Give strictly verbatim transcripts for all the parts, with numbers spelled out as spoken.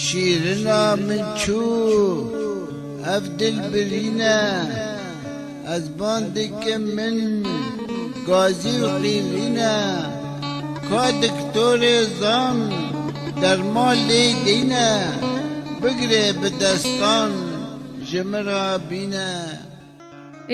Şîrina min çû, ev dil birîne. Ez ban dikim min gazî û qîlîne. Ka diktorê zan derman lê dîne. Bigirê bi destan ji min re bîne.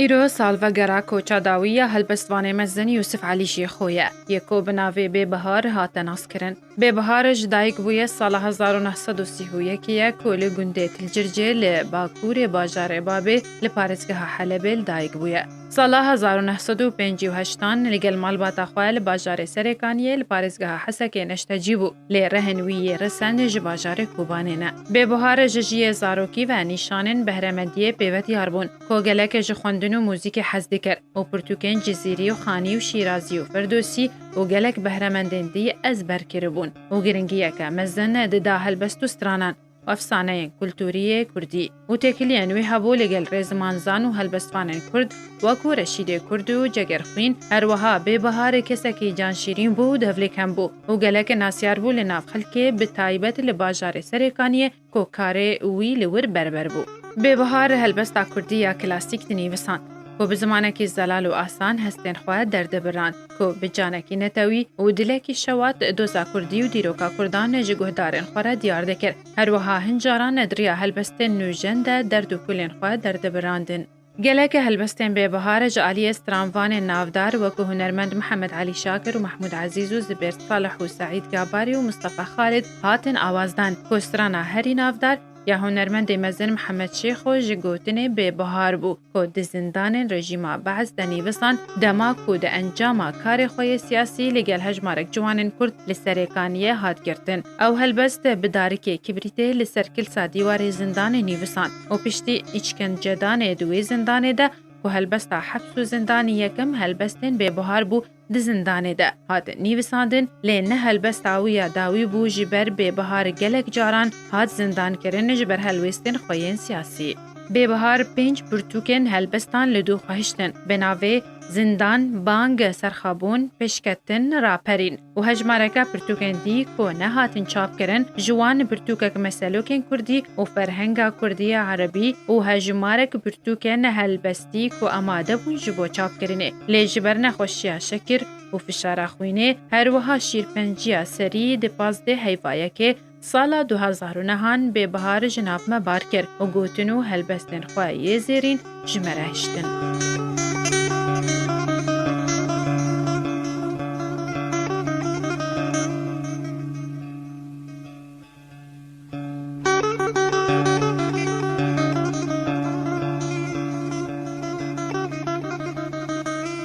Îro salvegera koça dawî ya helbestvanê mezin Yûsif Elî Şêxo ye. Yê ku bi navê Bêbihar hate naskirin. Bêbihar ji dayik bûye sala hezar û neh sed û sî û yekê ye ku li gundê Tilcircê li bakurê bajarê Babê li parêzgeha Helebê li dayik bûye. Sala hezar û neh sed û pêncî û heştan li gel malbata xwe li bajarê Serêkaniyê li parêzgeha Hesekê neştecî bû, lê rehên wî yê resen ji bajarê Kobanê ne. Bêbihar ji jiyê zarokî ve nîşanên behremendiyê pê ve diyar bûn, ku gelek ji xwendin û muzîkê hez dikir û pirtûkên Cizîrî û Xanî û Şîrazî û Ferdosî û gelek behremendên dî ezber kiribûn û giringiyeke mezin dida helbest û stranan û efsaneyên kulturî yê kurdî û têkiliyên wî hebû li gel rêzimanzan û helbestvanên kurd, wekû Reşîdê Kurd û Cegerxwîn. Her wiha Bêbihar kesekî canşîrîn bû û devlêkem bû û gelek nasyar bû li nav xelkê, bi taybet li bajarê Serêkaniyê ku karê wî li wir berber bû. Bêbihar helbesta kurdî ya klasîk dinîvisand, ku bi zimanekî zelal û asan hestên xwe derdibirand, ku bi canekî netewî û dilekî şewat doza kurdî û dîroka kurdan ji guhdarên xwe re diyar dikir. Her wiha hin caran di riya helbestên nûjen de derd û kulên xwe derdibirandin. Gelek helbestên Bêbihar ji aliyê stranvanên navdar wekû hunermend Mihemed Elî Şakir û Mehmûd Ezîz û Zibêr Salih û Seîd Gabarî û Mistefa Xalid hatin awazdan, ku strana herî navdar ya hunermendê mezin Mihemed Şêxo ji gotinê Bêbihar bû, ku di zindanên rejîma Be'es de nîvisan, dema ku di encama karê xwe yê siyasî li gel hejmarek ciwanên Kurd li Serêkaniyê hat girtin. Ew helbest bi darikê kibrîtê li ser kilsa dîwarê zindanê nîvisand û piştî îşkencedanê di wê zindanê de, ku helbesta heps û zindanî yekem helbestên Bêbihar bû, di zindanê de hat nîvisandin, lê ne helbesta wî ya dawî bû, ji ber Bêbihar gelek caran hat zindankirin ji ber helwêstên xwe yên siyasî. Bêbihar pênc pirtûkên helbestan li dû xwe hiştin, bi navê Zindan, Bang, Serxabûn, Pêşketin, Raperîn û hejmareke pirtûkên dî ku nehatin çapkirin, ji wan pirtûkek meselokên kurdî û ferhenga kurdî ya erebî û hejmarek pirtûkên helbestî ku amade bûn ji bo çapkirinê, lê ji ber nexweşiya şekir û fişara xwînê, her wiha şîrpenciya serî di pazdeh heyva yekê sala du hezar û nehan Bêbihar ji nav me bar kir û gotin û helbestên xwe yê zêrîn ji me re hiştin.